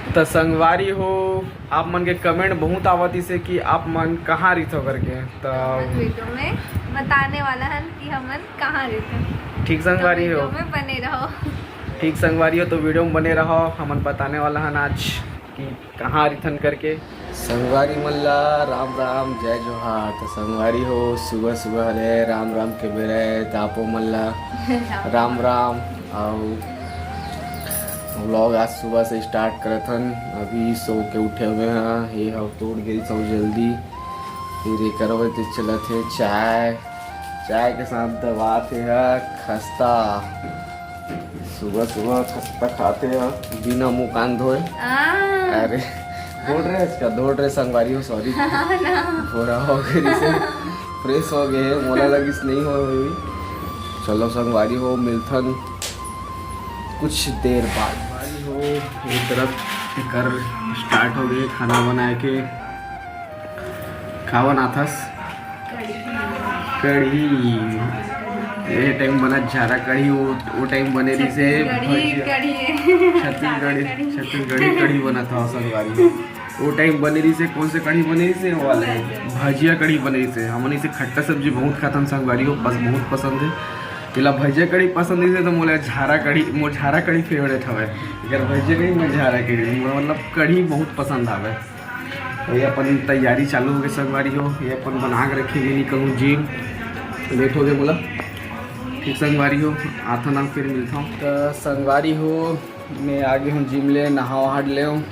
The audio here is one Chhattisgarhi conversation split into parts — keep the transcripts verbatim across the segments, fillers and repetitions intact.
त संगवारी हो, आप मन के कमेंट बहुत आवत इसे कि आप मन कहाँ रहिथो करके। त वीडियो में बताने वाला हन कि हमन कहाँ रहिथन। ठीक संगवारी हो, वीडियो में बने रहो। ठीक संगवारी हो, तो वीडियो में बने रहो। हमन बताने वाला हन आज कि कहाँ रहिथन करके। संगवारी मन ला राम राम, जय जोहार। तो संगवारी हो, सुबह सुबह हरे, राम राम के बेरा हे, त आपो मन ला राम राम। अउ व्लॉग आज सुबह से स्टार्ट करत हन। अभी सो के उठे हुए हैं, ये हम तोड़ गई सो जल्दी। फिर एकर वजह से चलत हे चाय, चाय के साथ दबात हे ह खस्ता। सुबह सुबह खस्ता खाते ह बिना मुंह कान धोए। आ, अरे, धोड़ रहे इसका, धोड़ रहे संगवारी हो, सॉरी। ना। बोरा हो गई से फ्रेश हो गए, मोला लगिस नहीं हो हुई। चलो संगवारी हो, मिलथन कुछ देर बाद। संगवारी हो, ये तरफ कर स्टार्ट हो गए खाना बनाए के। का बनाथस? कढ़ी। ये टाइम बना झारा कढ़ी, वो, वो टाइम बने रही से कढ़ी, कढ़ी। छत्तीसगढ़ी, छत्तीसगढ़ी कढ़ी बना था संगवारी। वो टाइम बने रही से, कौन से कढ़ी बने रही से? वो वाले भजिया कढ़ी बने रही से। हमन इसे खट्टा सब्जी बहुत खाथन संगवारी हो, बस बहुत पसंद है। तेला भजिया कढ़ी पसंद है तो मोला झारा कढ़ी, मोर झारा कढ़ी फेवरेट हवे। अगर भजिया कढ़ी, मोर झारा कढ़ी, मोर मतलब कढ़ी बहुत पसंद आवे। तो ये अपन तैयारी चालू हो गई संगवारी हो, ये अपन बना के रखेंगे, निकलूँ जिम, लेट हो गया बोला। ठीक संगवारी हो, आता ना फिर मिलता हूँ। तो संगवारी हो, मैं आ गए हूँ जिम ले, नहा वहा ले हूँ।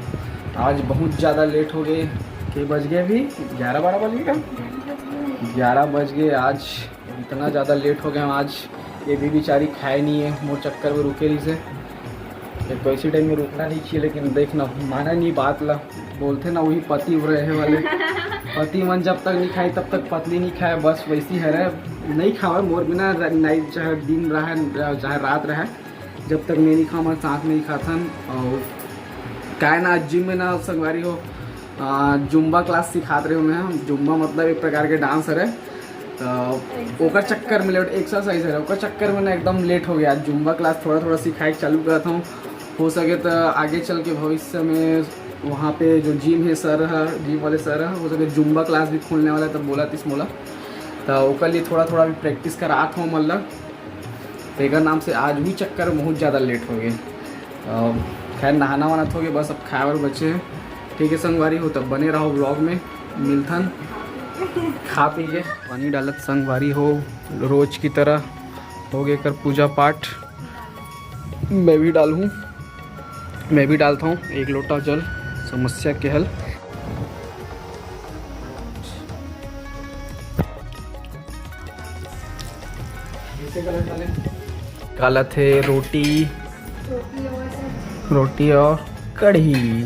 आज बहुत ज़्यादा लेट हो गए। के बज गए अभी? ग्यारह बारह बज गए। ग्यारह बज गए। आज इतना ज़्यादा लेट हो गया आज। ये भी बेचारी खाए नहीं है, मोर चक्कर में रुके रही से। ये तो इसी टाइम में रुकना नहीं चाहिए, लेकिन देखना, माना नहीं बात ला। बोलते ना, वही पति रहे वाले पति मन जब तक नहीं खाए तब तक पत्नी नहीं खाए, बस वैसी है रहे। नहीं खावे मोर बिना र-, नाइट चाहे दिन रहे चाहे रात रहे, जब तक मैं नहीं खाऊँ, मैं साथ में ही खाथन। और काय ना, जिम में ना संगवारी हो, आ, जुम्बा क्लास सिखात रहे हूँ मैं। जुम्बा मतलब एक प्रकार के डांस हरे, तो ओकर चक्कर में लेट, एक्सरसाइज हरे, ओकर चक्कर में ना एकदम लेट हो गया। जुम्बा क्लास थोड़ा थोड़ा सिखाए के चालू करत हूँ। हो सके तो आगे चल के भविष्य में वहाँ पे जो जिम है सर है, जिम वाले सर है, हो सके जुम्बा क्लास भी खोलने वाला है, तब बोला तिस मोला। तो ओकर लिए थोड़ा थोड़ा भी प्रैक्टिस करात हूँ मतलब। तो एकर नाम से आज भी चक्कर में बहुत ज़्यादा लेट हो गए। अ, खैर, नहाना वहाना हो गए, बस अब खाए बर बचे हैं। ठीक है संगवारी हो, तब बने रहो व्लॉग में, मिलथन। खा पी के पानी डालत संगवारी हो, रोज की तरह हो गए कर पूजा पाठ। मैं भी डालूँ, मैं भी डालता हूँ एक लोटा जल, समस्या के हल। काला थे रोटी, रोटी और कढ़ी।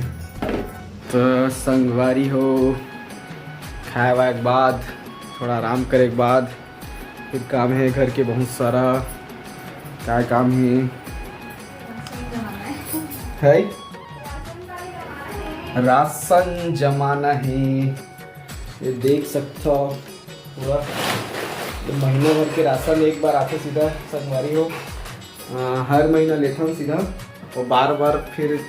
तो संगवारी हो, खाए वाए के बाद, थोड़ा आराम करे के बाद, फिर काम है घर के बहुत सारा। क्या काम है? है राशन जमाना है। ये देख सकते हो पूरा, ये महीना भर के राशन एक बार आते सीधा संगवारी हो। आ, हर महीना लेथन सीधा, और बार बार फिर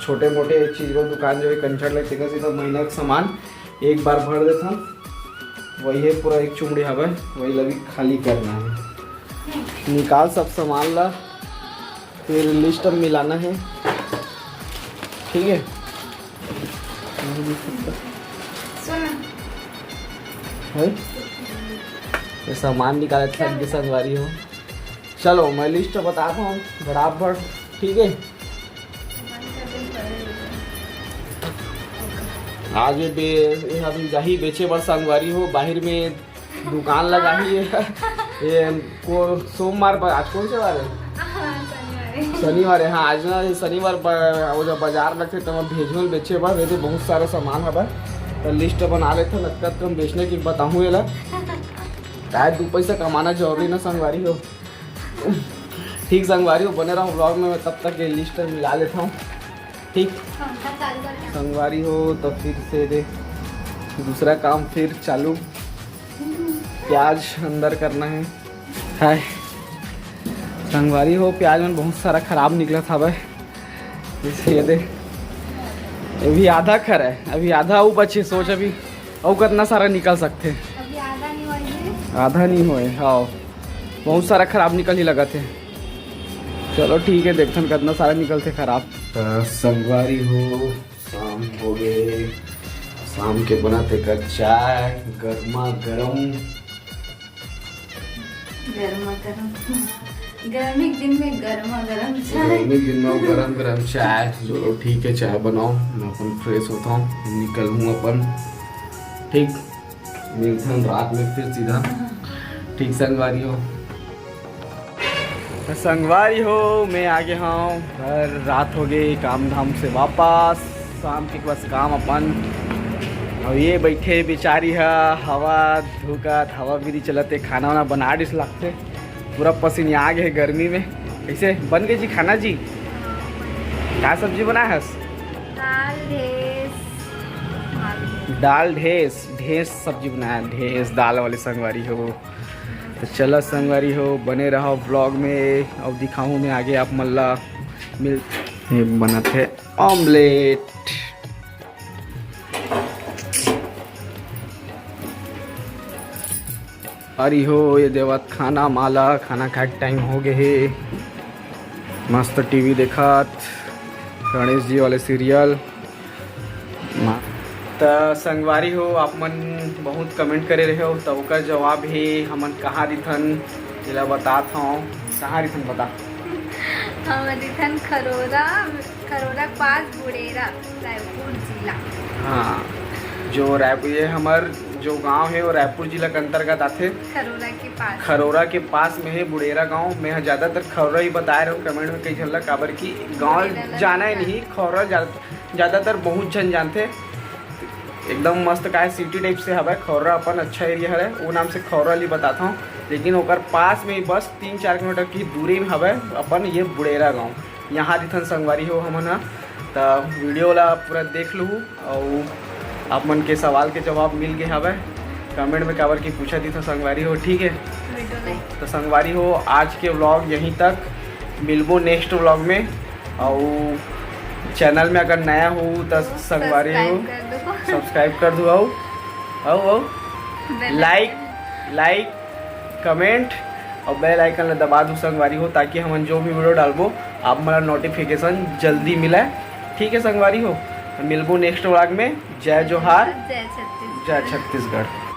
छोटे मोटे चीज को दुकान जो है कंचर लगते का सीधा महीना का सामान एक बार भर देथन। वही है पूरा एक चुमड़ी हवा, वही लगी खाली करना है। निकाल सब सामान ला, फिर लिस्ट में मिलाना है, ठीक है? है? ये सामान निकाले थक के संगवारी हो। चलो, मैं लिस्ट बताता हूँ फटाफट, ठीक है? आज ये बे-, ये अभी जाही बेचे बर संगवारी हो, बाहर में दुकान लगाही है। ये को सोमवार पर, आज कौन से वार है? शनिवार है। हाँ, आज ना ये शनिवार पर वो जब बाजार लगते तब भेजूँ बेचे बर, वैसे बहुत सारा सामान हवा। तो लिस्ट बना लेते हैं, नक्कत कम बेचने की बताऊँ ये ला। काय दो पैसा कमाना जरूरी ना संगवारी हो। ठीक संगवारी हो, बने रहो व्लॉग में, मैं तब तक ये लिस्ट मिला लेता हूँ। ठीक संगवारी हो, तो फिर से दे दूसरा काम फिर चालू। प्याज अंदर करना है। हाय संगवारी हो, प्याज मन बहुत सारा खराब निकला था भाई। जैसे ये दे, अभी आधा खर है, अभी आधा अउ बचे। सोच अभी अउ कतना सारा निकल सकथे। अभी आधा नहीं होए हे। आधा नहीं होए, हाँ, बहुत सारा खराब निकल ही लगत हे। चलो ठीक है, देखथन कतना सारा निकलथे खराब। त संगवारी हो, शाम हो गए, शाम के बनत हे का चाय, गर्मा गर्म। गर्मा गर्म, गर्मी के दिन में गर्मा गर्म चाय। गर्मी के दिन में गरम गरम चाय। चलो ठीक है, चाय बनाओ, मैं अपन फ्रेश होता हूँ, निकल हूँ अपन। ठीक, मिलथन रात में फिर सीधा। ठीक संगवारी हो। तो संगवारी हो, मैं आ गए हूँ घर, रात हो गए काम धाम से वापस, शाम के बस काम अपन। और ये बैठे बेचारी है, हवा धुकत, हवा भी नहीं चलते, खाना वाना बना डिस लगते, पूरा पसीना आ गए गर्मी में। कैसे बन गए जी खाना जी? का सब्जी बनाए हस? दाल ढेस। दाल ढेस, ढेस सब्जी बनाया, ढेस दाल वाली संगवारी हो। तो चला संगवारी हो, बने रहो ब्लॉग में, अब दिखाऊँ मैं आगे आप मन ला। मिल, ये बनत है ऑमलेट। अरे हो, ये देवत खाना माला, खाना खाए के टाइम हो गए हे। मस्त टीवी देखत, गणेश जी वाले सीरियल। त संगवारी हो, आप मन बहुत कमेंट करे रहे हो, त ओकर जवाब हे हमन कहाँ रिथन, एला बतात हौं। कहाँ रिथन बता। हम रिथन खरोरा, खरोरा के पास बुड़ेरा, रायपुर जिला। हाँ, जो रायपुर, ये हमर जो गांव हे, वो रायपुर जिला के अंतर्गत आथे। खरोरा के पास। खरोरा के पास में हे बुड़ेरा गांव। मैं ह ज्यादातर खरोरा ही बताए रहूं कमेंट में, कई झन ला, काबर कि गांव बुड़ेरा ला जाना ही नहीं। नहीं, खरोरा जा-, ज्यादातर बहुत झन जानथे। एकदम मस्त, काय सिटी टाइप से हवय खौर्रा, अपन अच्छा एरिया हरे, वो नाम से खौर्रा ली बताता हूँ। लेकिन ओकर पास में ही बस तीन चार किलोमीटर की दूरी में हवय अपन ये बुड़ेरा गांव। यहाँ रिथन संगवारी हो हमन ह, त वीडियो ला पूरा देख लूहू। और आप मन के सवाल के जवाब मिल गए हवय कमेंट में, काबर की पूछा दिथा संगवारी हो, ठीक है। वीडियो नहीं। तो संगवारी हो, आज के व्लॉग यहीं तक, मिलबो नेक्स्ट व्लॉग में। और चैनल में अगर नया हो तो संगवारी हो, सब्सक्राइब कर दो। सब्सक्राइब कर दो। आओ, आओ, आओ। बेल लाइक, आइकन। लाइक, कमेंट और बेल आइकन ला दबा दो संगवारी हो, ताकि हमन जो भी वीडियो डालबो, आप मन ला नोटिफिकेशन जल्दी मिले। ठीक है संगवारी हो, मिलबो नेक्स्ट व्लॉग में। जय जोहार, जय छत्तीसगढ़। जय छत्तीसगढ़।